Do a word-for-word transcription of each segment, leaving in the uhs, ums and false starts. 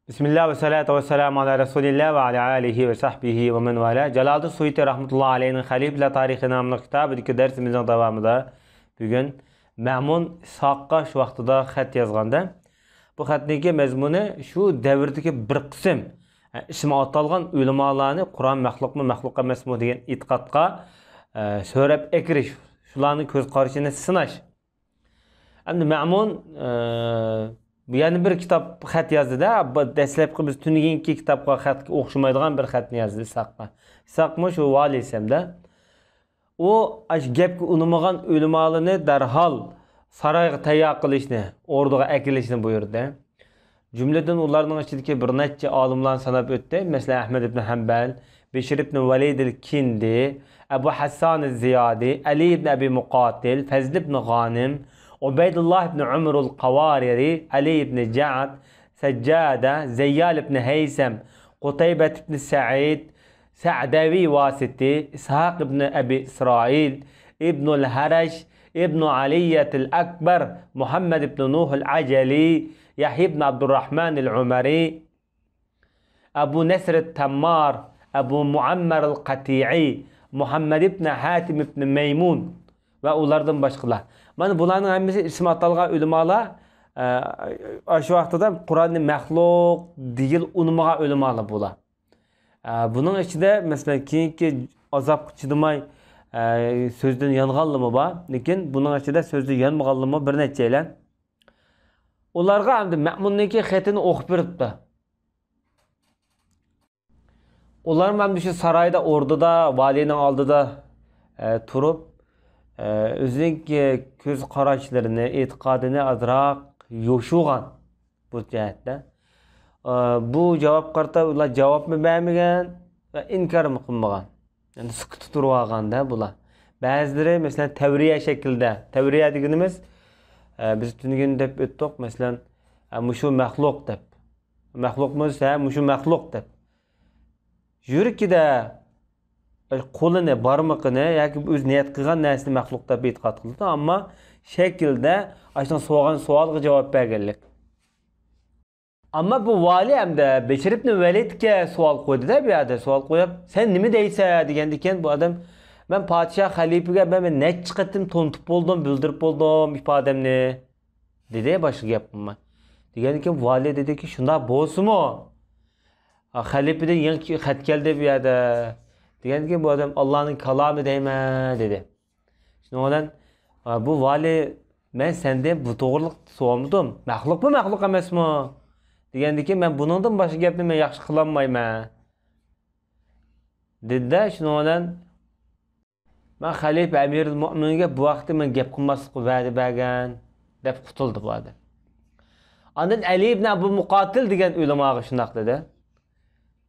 بىسمىللا ۋە سالاتۇ ۋە سالامۇ ئالا رەسۇلىللا ۋە ئالا ئالىھى ۋە سەھبىھى ۋە مەن ۋالا. جالالىدىن سۇيۇتى رەھمەتۇللاھى ئەلەيھىنىڭ خەلىپىلەر تارىخى ناملىق كىتابىدىكى دەرسىمىزنىڭ داۋامىدا بۈگۈن مەمۇن ئىسھاققا شۇ ۋاقتىدا خەت يازغاندا، بۇ خەتنىڭكى مەزمۇنى شۇ دەۋردىكى بىر قىسىم ئىسمى ئاتالغان ئۆلىمالارنى قۇرئان مەخلۇقمۇ، مەخلۇق ئەمەسمۇ دېگەن ئېتىقادقا، ئە، سۆرەپ ئەكىرىش، شۇلارنىڭ كۆز قارىشىنى سىناش. ئەمدى مەمۇن، ئە، يەنە بىر كىتاب خەت يازدى-دە، بۇ دەسلەپكى بىز تۈنۈگۈنكى كىتابقا خەتكە ئوخشىمايدىغان بىر خەتنى يازدى ئىسھاققا. ئىسھاقمۇ شۇ ۋالىي ئەمدى. ئۇ ئاشۇ گەپكە ئۇنىمىغان ئۆلىمالىنى دەرھال سارايغا تەييار قىلىشنى، ئوردىغا ئەكېلىشنى بۇيرۇدى. جۈملىدىن ئۇلارنىڭ ئىچىدىكى بىر نەچچە ئالىملارنى ساناپ ئۆتتى. مەسىلەن، ئەھمەد ئىبن ھەمبەل، بېشىر ئىبن ۋەلىد ئەل كىندى، ئەبۇ ھەسسان زىيادى، ئەلى ئىبن ئەبى مۇقاتىل، فەزل ئىبن غانىم، ئۇبەيدۇللا ئىبن ئۇمرۇل قاۋارىرى، ئەلى ئىبن جەئد، سەججادە، زەييال ئىبن ھەيسەم، قۇتەيبەت ئىبن سەئىد، سەئدەۋى ۋاسىتى، ئىسھاق ئىبن ئەبى ئىسرائىل، ئىبنۇل ھەرەش، ئىبنۇ ئەلىيەتىل ئەكبەر، مۇھەممەد ئىبن نۇھۇل ئەجەلى، يەھيا ئىبن ئابدۇرراھمانىل ئۇمەرى، ئەبۇ نەسر تەممار، ئەبۇ مۇئەممەر قەتىئى، مۇھەممەد ئىبن ھاتىم ئىبن مەيمۇن ۋە ئۇلاردىن باشقىلار. مانا بۇلارنىڭ ھەممىسى ئىسمى ئاتالغان ئۆلىمالار، ئە، ئاشۇ ۋاقتىدا قۇرئاننى مەخلۇق دېگىلى ئۇنىمىغان ئۆلىمالار بۇلار. ئە، بۇنىڭ ئىچىدە، مەسىلەن، كېيىنكى ئازابقا چىدىماي، ئە، سۆزدىن يانغانلىرىمۇ بار، لېكىن بۇنىڭ ئىچىدە سۆزدىن يانمىغانلىرىمۇ بىر نەچچەيلەن. ئۇلارغا ئەمدى مەمۇننىڭكى خېتىنى ئوقۇپ بېرىپتۇ. ئۇلارمۇ ئەمدى شۇ سارايدا، ئوردىدا، ۋالىينىڭ ئالدىدا، ئە، تۇرۇپ، ئە، ئۆزىنىڭكى كۆز قاراشلىرىنى، ئېتىقادىنى ئازراق يوشۇرغان بۇ جەھەتتە. ئە، بۇ جاۋابقا قارىتا ئۇلار جاۋابمۇ بەرمىگەن ۋە ئىنكارمۇ قىلمىغان. يەنى سۈكۈتتە تۇرۇۋالغاندا بۇلار. بەزىلىرى، مەسىلەن، تەۋرىيە شەكلىدە، تەۋرىيە دېگىنىمىز، ئە، بىز تۈنۈگۈن دەپ ئۆتتۇق، مەسىلەن، ئە، مۇشۇ مەخلۇق دەپ. مەخلۇقمۇ دېسە، ھە، مۇشۇ مەخلۇق دەپ. يۈرىكىدە، قولىنى، بارمىقىنى ياكى ئۆزى نىيەت قىلغان نەرسىنى مەخلۇق دەپ ئېتىقاد قىلىدۇ، ئەمما شەكىلدە ئاشۇنىڭ سورىغان سوئالىغا جاۋاب بەرگەنلىك. ئەمما بۇ ۋالىي ئەمدى بېشىر ئىبن ۋەلىدكە سوئال قويدى-دە، بۇ يەردە سوئال قويۇپ، «سەن نېمە دەيسەن؟» دېگەندىكىن، بۇ ئادەم، «مەن پادىشاھ خەلىپىگە مەن، مەن نەچچە قېتىم تونۇتۇپ بولدۇم، بىلدۈرۈپ بولدۇم ئىپادەمنى» دېدى، باشقا گەپ قىلماي. دېگەندىكىن ۋالىي دېدىكى، «شۇنداق بولسىمۇ، خەلىپىدىن يېڭى خەت كەلدى بۇ يەردە» دېگەندىكىن، بۇ ئادەم، «ئاللانىڭ كالامى دەيمەن» دېدى. شۇنىڭ بىلەن، ئا، بۇ ۋالىي، «مەن سەندىن بۇ توغرىلىق سورىمىدىم. مەخلۇقمۇ، مەخلۇق ئەمەسمۇ؟» دېگەندىكىن، «مەن بۇنىڭدىن باشقا گەپنى مەن ياخشى قىلالمايمەن» دېدى-دە، شۇنىڭ بىلەن، «مەن خەلىپە ئەمىرۇل مۆمىنگە بۇ ھەقتە مەن گەپ قىلماسلىققا ۋەدە بەرگەن» دەپ قۇتۇلدى بۇ ئادەم. ئاندىن ئەلى ئىبن ئەبۇ مۇقاتىل دېگەن ئۆلىماغا شۇنداق دېدى.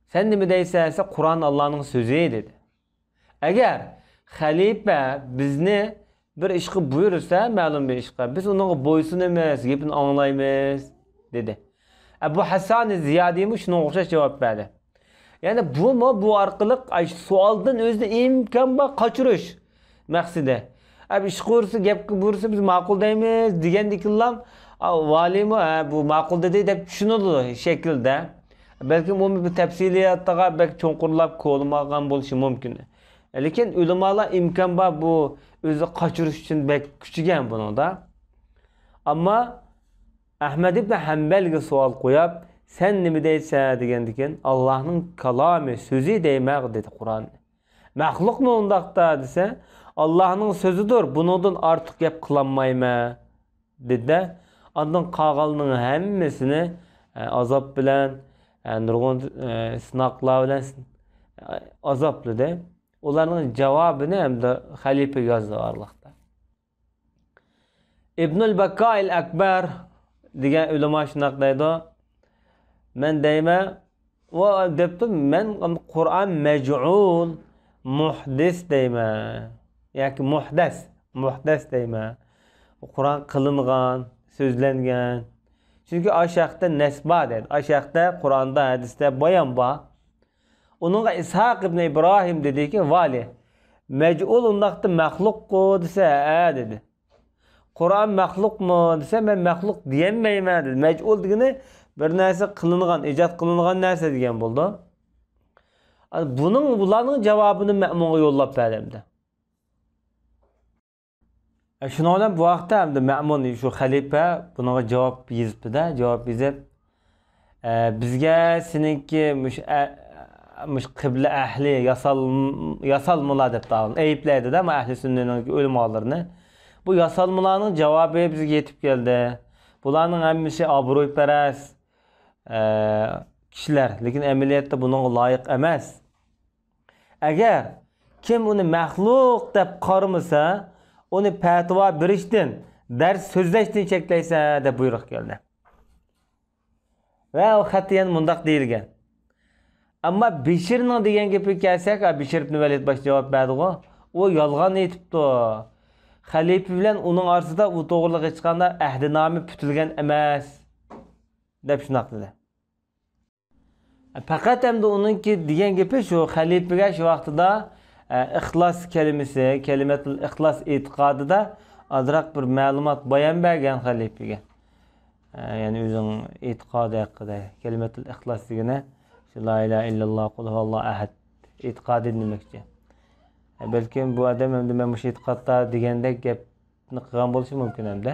«سەن نېمە دەيسەن؟» دېسە، «قۇرئان ئاللانىڭ سۆزى» دېدى. «ئەگەر خەلىپە بىزنى بىر ئىشقا بۇيرۇسا، مەلۇم بىر ئىشقا، بىز ئۇنىڭغا بويسۇنىمىز، گېپىنى ئاڭلايمىز» دېدى. ئەبۇ ھەسسان زىيادىمۇ شۇنىڭغا ئوخشاش جاۋاب بەردى. يەنى بۇمۇ بۇ ئارقىلىق، ئاي، سوئالدىن ئۆزىنى ئىمكان بار قاچۇرۇش مەقسىتى. ئەب ئىشقا بۇيرۇسا، گەپكە بۇيرۇسا، بىز ماقۇل دەيمىز دېگەندىكىنلا، ئا، ۋالىيمۇ، ھە، بۇ ماقۇل دېدى دەپ چۈشىنىدۇ شەكىلدە. بەلكىم ئۇ بىر تەپسىلىياتىغا بەك چوڭقۇرلاپ كولىمىغان بولۇشى مۇمكىن. لېكىن ئۆلىمالار ئىمكان بار بۇ ئۆزى قاچۇرۇش ئۈچۈن بەك كۈچىگەن بۇنىڭدا. ئەمما ئەھمەد ئىبن ھەمبەلگە سوئال قويۇپ، «سەن نېمە دەيسەن؟» دېگەندىكىن، «ئاللاھنىڭ كالامى، سۆزى دەيمەن» دېدى، قۇرئاننى. «مەخلۇقمۇ ئۇنداقتا؟» دېسە، «ئاللاھنىڭ سۆزىدۇر، بۇنىڭدىن ئارتۇق گەپ قىلالمايمەن» دېدى-دە، ئاندىن قالغاننىڭ ھەممىسىنى، ئە، ئازاب بىلەن، ئە، نۇرغۇن، ئە، سىناقلار بىلەن، ئە، ئازابلىدى. ئۇلارنىڭ جاۋابىنى ئەمدى خەلىپە يازدى ئارىلىقتا. ئىبنۇل بەككائىل ئەكبەر دېگەن ئۆلىما شۇنداق دەيدۇ، مەن دەيمەن، ئۇ دەپتۇ، مەن قۇرئان مەجئۇل، مۇھدىس دەيمەن. ياكى مۇھدەس، مۇھدەس دەيمەن. قۇرئان قىلىنغان، سۆزلەنگەن. چۈنكى ئاشۇ ھەقتە نەس بار دەيدۇ. ئاشۇ ھەقتە قۇرئاندا، ھەدىستە بايان بار. ئۇنىڭغا ئىسھاق ئىبن ئىبراھىم دېدىكى، ۋالىي، مەجئۇل ئۇنداقتا مەخلۇققۇ دېسە، ھەئە دېدى. قۇرئان مەخلۇقمۇ دېسە، مەن مەخلۇق دېيەلمەيمەن دېدى. مەجئۇل دېگىنى بىر نەرسە قىلىنغان، ئىجاد قىلىنغان نەرسە دېگەن بولىدۇ. ئەنە بۇنىڭ، بۇلارنىڭ جاۋابىنى مەمۇنغا يوللاپ بەردى ئەمدى. ئە، شۇنىڭ بىلەن بۇ ھەقتە ئەمدى مەمۇن، شۇ خەلىپە بۇنىڭغا جاۋاب يېزىپتۇ-دە، جاۋاب يېزىپ، ئە، بىزگە سېنىڭكى مۇش-، ئە، مۇش قىبلە ئەھلى ياسال-، ياسالمىلار دەپ ئەيىبلەيدۇ-دە، مۇ ئەھلى سۈننىنىڭ ئۆلىمالىرىنى. بۇ ياسالمىلارنىڭ جاۋابى بىزگە يېتىپ كەلدى. بۇلارنىڭ ھەممىسى ئابرۇيپەرەس، ئە، كىشىلەر، لېكىن ئەمەلىيەتتە بۇنىڭغا لايىق ئەمەس. ئەگەر كىم ئۇنى مەخلۇق دەپ قارىمىسا، ئۇنى پەتىۋا بېرىشتىن، دەرس سۆزلەشتىن چەكلەيسەن، دەپ بۇيرۇق كەلدى. ۋە ئۇ خەتتە يەنە مۇنداق دېيىلگەن. ئەمما بېشىرنىڭ دېگەن گېپىگە كەلسەك، ئا، بېشىر ئىبن ۋەلىد باشتا جاۋاب بەردىغۇ، ئۇ يالغان ئېيتىپتۇ. خەلىپە بىلەن ئۇنىڭ ئارىسىدا ئۇ توغرىلىق ھېچقانداق ئەھدىنامە پۈتۈلگەن ئەمەس، دەپ شۇنداق دېدى. پەقەت ئەمدى ئۇنىڭكى دېگەن گېپى شۇ، خەلىپىگە شۇ ۋاقتىدا، ئە، ئىخلاس كەلىمىسى، كەلىمەتۇل ئىخلاس ئېتىقادىدا ئازراق بىر مەلۇمات بايان بەرگەن خەلىپىگە. ئە، يەنى ئۆزىنىڭ ئېتىقادى ھەققىدە. كەلىمەتۇل ئىخلاس دېگىنى شۇ لا ئىلاھە ئىللاللا، قۇل ھۇۋاللاھۇ ئەھەد ئېتىقادى دېمەكچى. ئە، بەلكىم بۇ ئادەم ئەمدى مەن مۇشۇ ئېتىقادتا دېگەندەك گەپ قىلغان بولۇشى مۇمكىن ئەمدى.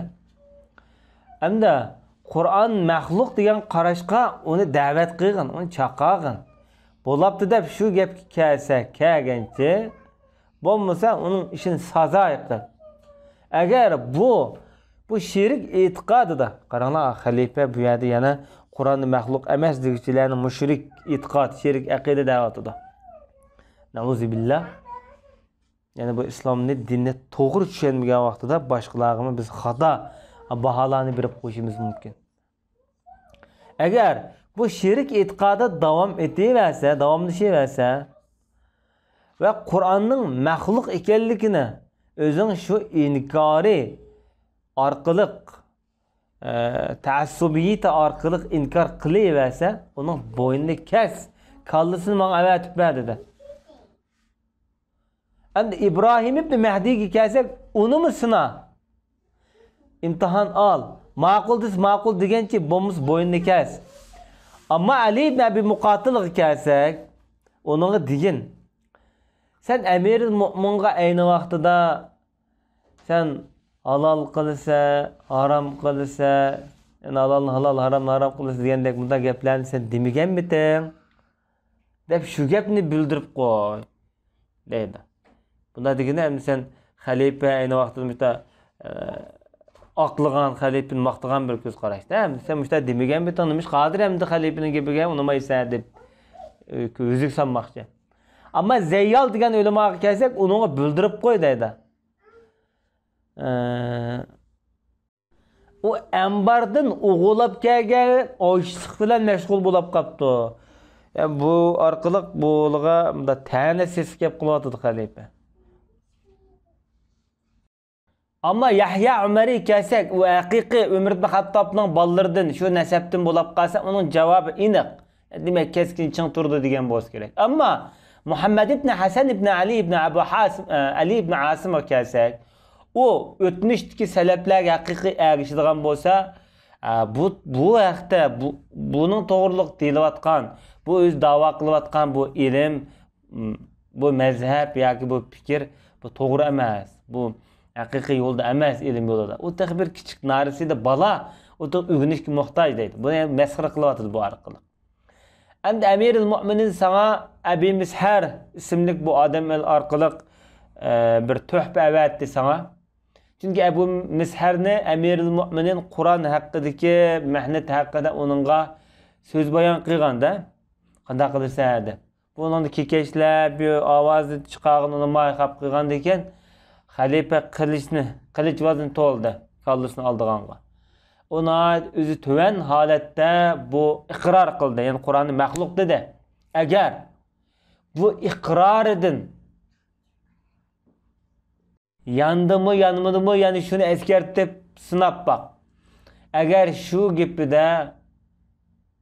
ئەمدى قۇرئان مەخلۇق دېگەن قاراشقا ئۇنى دەۋەت قىلغىن، ئۇنى چاقىرغىن. بولاپتۇ دەپ شۇ گەپكە كەلسە كەلگەنچە، بولمىسا ئۇنىڭ ئىشىنى سازاي قىل. ئەگەر بۇ، بۇ شېرىك ئېتىقادىدا، قاراڭلار، خەلىپە بۇ يەردە يەنە قۇرئاننى مەخلۇق ئەمەس دېگۈچىلەرنى مۇشرىك ئېتىقاد، شېرىك ئەقىدە دەۋاتىدۇ. نەئۇزۇبىللا. يەنى بۇ ئىسلامنى، دىننى توغرا چۈشەنمىگەن ۋاقتىدا باشقىلارغىمۇ بىز خاتا باھالارنى بېرىپ قويۇشىمىز مۇمكىن. ئەگەر بۇ شېرىك ئېتىقادى داۋام ئېتىۋەرسە، داۋاملىشىۋەرسە ۋە قۇرئاننىڭ مەخلۇق ئىكەنلىكىنى ئۆزىنىڭ شۇ ئىنكارى ئارقىلىق، ئە، تەئەسسۇبىيىتى ئارقىلىق ئىنكار قىلىۋەرسە، ئۇنىڭ بوينىنى كەس، كاللىسىنى ماڭا ئەۋەتىپ بەر، دېدى. ئەمدى ئىبراھىم ئىبنى مەھدىگە كەلسەك، ئۇنىمۇ سىنا. ئىمتىھان ئال. ماقۇل دېسە ماقۇل دېگەنچە، بولمىسا بوينىنى كەس. ئەمما ئەلى ئىبنى ئەبى مۇقاتىلغا كەلسەك، ئۇنىڭغا دېگىن. سەن ئەمىرىل مۆمىنغا ئەينى ۋاقتىدا سەن ھالال قىلىسە، ھارام قىلىسە، يەنى ھالالنى ھالال، ھارامنى ھارام قىلىسە دېگەندەك مۇنداق گەپلەرنى سەن دېمىگەنمىتىڭ؟ دەپ شۇ گەپنى بىلدۈرۈپ قوي، دەيدۇ. بۇنداق دېگىنى، ئەمدى سەن خەلىپە، ئەينى ۋاقىتتا مۇشتا، ئە، ئاقلىغان خەلىپىنى ماختىغان بىر كۆز قاراشتا، ئەمدى سەن مۇشتا دېمىگەنمىتىڭ، نېمىشقا ھازىر ئەمدى خەلىپىنىڭ گېپىگە ئۇنىمايسەن دەپ، ئە، كۆزۈك سالماقچى. ئەمما زەييال دېگەن ئۆلىماغا كەلسەك، ئۇنىڭغا بىلدۈرۈپ قوي، دەيدۇ. ئە، ئۇ ئەمباردىن ئوغۇرلاپ كەلگەن ئاشلىق بىلەن مەشغۇل بولاپ قاپتۇ. يا، بۇ ئارقىلىق بۇلىغا مۇنداق تەنە سېسىق گەپ قىلىۋاتىدۇ خەلىپە. ئەمما يەھيا ئۆمەرگە كەلسەك، ئۇ ھەقىقىي ئۆمەر ئىبن خەتتابنىڭ بالىلىرىدىن، شۇ نەسەبتىن بولاپ قالسا، ئۇنىڭ جاۋابى ئېنىق. دېمەك، كەسكىن چىڭ تۇرىدۇ دېگەن بولسا كېرەك. ئەمما مۇھەممەد ئىبنى ھەسەن ئىبنى ئەلى ئىبنى ئەبۇ ھاسىم، ئە، ئەلى ئىبنى ئاسىمغا كەلسەك، ئۇ ئۆتمۈشتىكى سەلەپلەرگە ھەقىقىي ئەگىشىدىغان بولسا، ئە، بۇ، بۇ ھەقتە، بۇ، بۇنىڭ توغرىلىق دېيىلىۋاتقان، بۇ ئۆزى داۋا قىلىۋاتقان بۇ ئىلىم، م، بۇ مەزھەپ ياكى بۇ پىكىر، بۇ توغرا ئەمەس. بۇ ھەقىقىي يولدا ئەمەس، ئىلىم يولىدا. ئۇ تېخى بىر كىچىك نارەسىدە بالا، ئۇ تېخى ئۆگىنىشكە موھتاج دەيدۇ. بۇنى مەسخىرە قىلىۋاتىدۇ بۇ ئارقىلىق. ئەمدى ئەمىرىل مۆمىنىن ساڭا ئەبى مىسھەر ئىسىملىك بۇ ئادەم ئارقىلىق، ئە، بىر تۆھپە ئەۋەتتى ساڭا. چۈنكى ئەبۇ مىسھەرنى ئەمىرىل مۆمىنىن قۇرئان ھەققىدىكى مەھنەت ھەققىدە ئۇنىڭغا سۆز بايان قىلغاندا، قانداق قىلىسەن دەپ. بۇنىڭدا كېكەچلەپ، بىر ئاۋازنى چىقارغىنى ئۇنىماي خاپا قىلغاندىكىن، خەلىپە قىلىچنى، قىلىچ ۋازنى تولدى كاللىسىنى ئالدىغانغا. ئۇ ناھايىتى ئۆزى تۆۋەن ھالەتتە بۇ ئىقرار قىلدى، يەنى قۇرئاننى مەخلۇق دېدى. ئەگەر بۇ ئىقرارىدىن ياندىمۇ، يانمىدىمۇ، يەنى شۇنى ئەسكەرتىپ سىناپ باق. ئەگەر شۇ گېپىدە،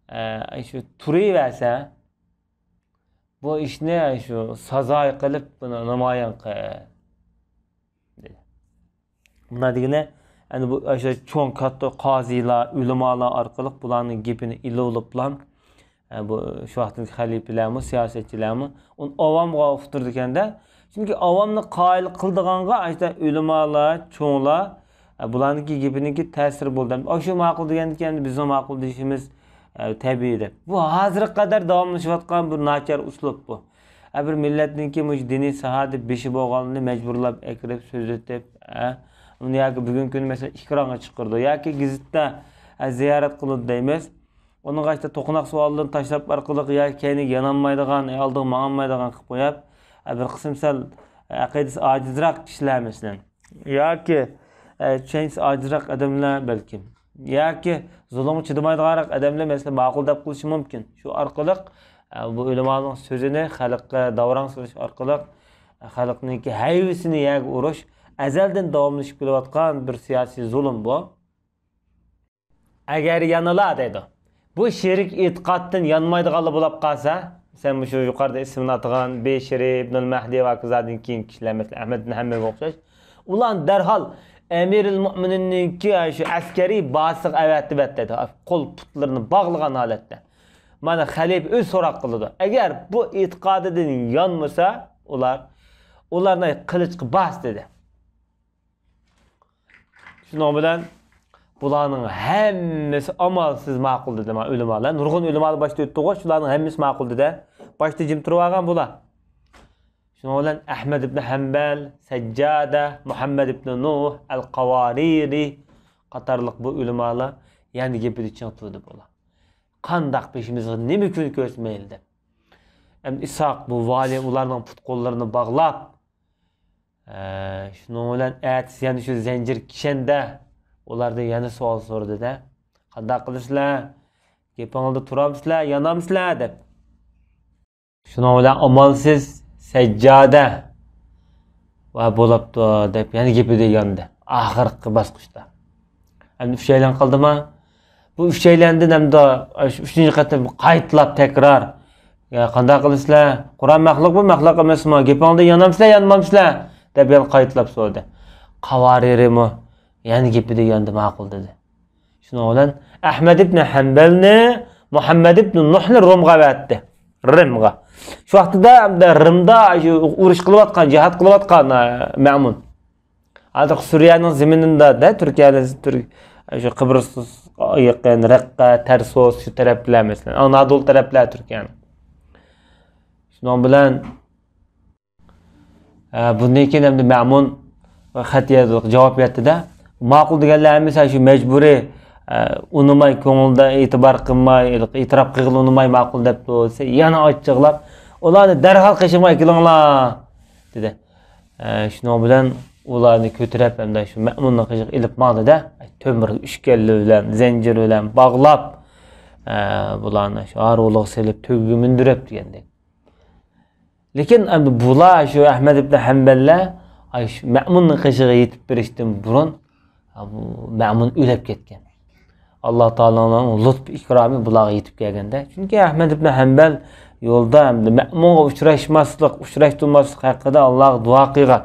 ئە، شۇ تۇرۇۋەرسە، بۇ ئىشنى شۇ سازاي قىلىپ، بۇنى نامايان قىل، دېدى. مۇنداق دېگىنى، ئەنە بۇ ئاشۇ چوڭ كاتتا قازىلار، ئۆلىمالار ئارقىلىق بۇلارنىڭ گېپىنى ئېلىۋېلىپلا، ئە، بۇ شۇ ۋاقىتتىكى خەلىپىلەرمۇ، سىياسەتچىلەرمۇ ئۇنى ئاۋامغا ئۇقتۇرىدىكەن-دە. چۈنكى ئاۋامنى قايىل قىلىدىغانغا ئاشۇ ئۆلىمالار، چوڭلار، ئە، بۇلارنىڭكى گېپىنىڭكى تەسىرى بولىدۇ. ئاشۇ ماقۇل دېگەندىكىن بىزنىڭ ماقۇل دېيىشىمىز، ئە، تەبىئىي دەپ. بۇ ھازىرغا قەدەر داۋاملىشىۋاتقان بىر ناچار ئۇسلۇب بۇ. ئە، بىر مىللەتنىڭكى مۇشۇ دىنىي ساھەدە بېشى بولغانلىرىنى مەجبۇرلاپ ئەكىرىپ، سۆزلىتىپ، ئە، ئۇنى ياكى بۈگۈنكى كۈنى، مەسىلەن، ئېكرانغا چىقىرىدۇ ياكى گېزىتتە، ئە، زىيارەت قىلىدۇ دەيمىز. ئۇنىڭغا ئىشتە توقۇناق سوئاللىرىنى تاشلاپ ئارقىلىق ياكى كەينىگە يانالمايدىغان، ئالدىغا ماڭالمايدىغان قىلىپ قويۇپ، ئە، بىر قىسىم سەل، ئە، ئەقىدىسى ئاجىزراق كىشىلەر، مەسىلەن، ياكى، ئە، چۈشەنچىسى ئاجىزراق ئادەملەر بەلكىم، ياكى زۇلۇمغا چىدىمايدىغانراق ئادەملەر، مەسىلەن، ماقۇل دەپ قىلىشى مۇمكىن. شۇ ئارقىلىق، ئە، بۇ ئۆلىمانىڭ سۆزىنى خەلققە داۋراڭ سېلىش ئارقىلىق، ئە، خەلقنىڭكى ھەيۋىسىنى يەرگە ئۇرۇش ئەزەلدىن داۋاملىشىپ كېلىۋاتقان بىر سىياسىي زۇلۇم بۇ. ئەگەر يەنىلا دەيدۇ، بۇ شېرىك ئېتىقادتىن يانمايدىغانلا بولاپ قالسا، مەسىلەن، مۇشۇ يۇقىرىدا ئىسمىنى ئاتىغان بىشرى ئىبنۇل مەھدى ۋە ھاكازادىن كېيىنكى كىشىلەر، مەسىلەن، ئەھمەد ئىبن ھەمبەلگە ئوخشاش، ئۇلارنى دەرھال ئەمىرۇل مۆمىنىننىڭكى شۇ ئەسكەرىي بازىسىغا ئەۋەتىۋەت دەيدۇ. قول پۇتلىرىنى باغلىغان ھالەتتە. مانا، خەلىپە ئۆزى سوراق قىلىدۇ. ئەگەر بۇ ئېتىقادىدىن يانمىسا ئۇلار، ئۇلارنى قىلىچقا باس دېدى. شۇنىڭ بىلەن بۇلارنىڭ ھەممىسى ئامالسىز ماقۇل دېدى. مانا ئۆلىمالار، نۇرغۇن ئۆلىمالار باشتا ئۆتتىغۇ، شۇلارنىڭ ھەممىسى ماقۇل دېدى. باشتا جىم تۇرۇۋالغان بۇلار. شۇنىڭ بىلەن ئەھمەد ئىبن ھەمبەل، سەججادە، مۇھەممەد ئىبن نۇھ، ئەل قاۋارىرى قاتارلىق بۇ ئۆلىمالار يەنە گېپىدە چىڭ تۇردى بۇلار. قانداق بېشىمىزغا نېمە كۈن كۆرسە مەيلى دەپ. ئەمدى ئىسھاق بۇ ۋالىي ئۇلارنىڭ پۇت-قوللىرىنى باغلاپ، ئە، شۇنىڭ بىلەن ئەتىسى يەنە شۇ زەنجىر كىشەندە ئۇلاردىن يەنە سوئال سورىدى-دە، «قانداق قىلىسىلەر؟ گېپىڭلاردا تۇرامسىلەر، يانامسىلەر؟» دەپ. شۇنىڭ بىلەن ئامالسىز سەججادە، «ۋە بولاپتۇ» دەپ يەنە گېپىدە ياندى. ئاخىرقى باسقۇچتا. ئەمدى ئۈچەيلەن قالدىما؟ بۇ ئۈچەيلەندىن ئەمدى شۇ ئۈچىنچى قېتىم قايتىلاپ تەكرار، «يا، قانداق قىلىسىلەر؟ قۇرئان مەخلۇق بۇ، مەخلۇق ئەمەسمۇ؟ گېپىڭدىن يانامسىلەر، يانمامسىلەر؟» دەپ يەنە قايتىلاپ سورىدى. قاۋارىرىمۇ يەنە گېپىدە ياندى، «ماقۇل» دېدى. شۇنىڭ بىلەن ئەھمەد ئىبن ھەمبەلنى، مۇھەممەد ئىبن نۇھنى رومغا ئەۋەتتى. رىمغا. شۇ ۋاقتىدا ئەمدى رىمدا شۇ ئۇرۇش قىلىۋاتقان، جىھاد قىلىۋاتقان، ئە، مەمۇن. ھازىرقى سۈرىيەنىڭ زېمىنىدا، دە، تۈركىيەنىڭ، تۈر-، شۇ قىبرىسقا يېقىن، رەققە، تەرسوس، شۇ تەرەپلەر، مەسىلەن، ئانادول تەرەپلەر تۈركىيەنىڭ. شۇنىڭ بىلەن، ئە، بۇندىن كېيىن ئەمدى مەمۇن خەت يازدى، جاۋاب يەتتى-دە. ماقۇل دېگەنلەر ھەممىسى شۇ مەجبۇرىي، ئە، ئۇنىماي، كۆڭلىدە ئېتىبار قىلماي، ئېتىراپ قىلغىلى ئۇنىماي، ماقۇل دەپتۇ دېسە، يەنە ئاچچىقلاپ، «ئۇلارنى دەرھال قېشىمغا ئەكېلىڭلار» دېدى. ئە، شۇنىڭ بىلەن ئۇلارنى كۆتۈرۈپ، ھەمدە شۇ مەمۇننىڭ قېشىغا ئېلىپ ماڭدى-دە. تۆمۈر ئۈسكۈنلە بىلەن، زەنجىر بىلەن باغلاپ، ئە، بۇلارنى شۇ ھارۋىلىغا سېلىپ، تۆگىگە مىندۈرۈپ دېگەندەك. لېكىن ئەمدى بۇلار، شۇ ئەھمەد ئىبن ھەمبەللەر، ئاي، شۇ مەمۇننىڭ قېشىغا يېتىپ بېرىشتىن بۇرۇن، ئا، بۇ مەمۇن ئۆلۈپ كەتكەن. ئاللا تائالانىڭ لۇتپى ئىكرامى بۇلارغا يېتىپ كەلگەندە. چۈنكى ئەھمەد ئىبن ھەمبەل يولدا ئەمدى مەمۇنغا ئۇچراشماسلىق، ئۇچراشتۇرماسلىق ھەققىدە ئاللاغا دۇئا قىلغان.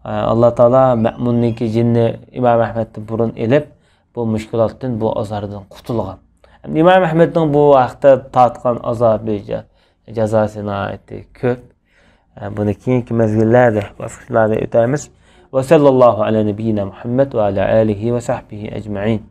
ئە، ئاللا تائالا مەمۇننىڭكى جېنىنى ئىمام ئەھمەدتىن بۇرۇن ئېلىپ، بۇ مۈشكۈلاتتىن، بۇ ئازاردىن قۇتۇلغان. ئەمدى ئىمام ئەھمەدنىڭ بۇ ھەقتە تارتقان ئازابى، جا-، جازاسى ناھايىتى كۆپ. ئە، بۇنى كېيىنكى مەزگىللەردە، باسقۇچلاردا ئۆتەرمىز. ۋە سەللاللاھۇ ئەلا نەبىييىنا مۇھەممەد ۋە ئەلا ئالىھى ۋە سەھبىھى ئەجمەئىن.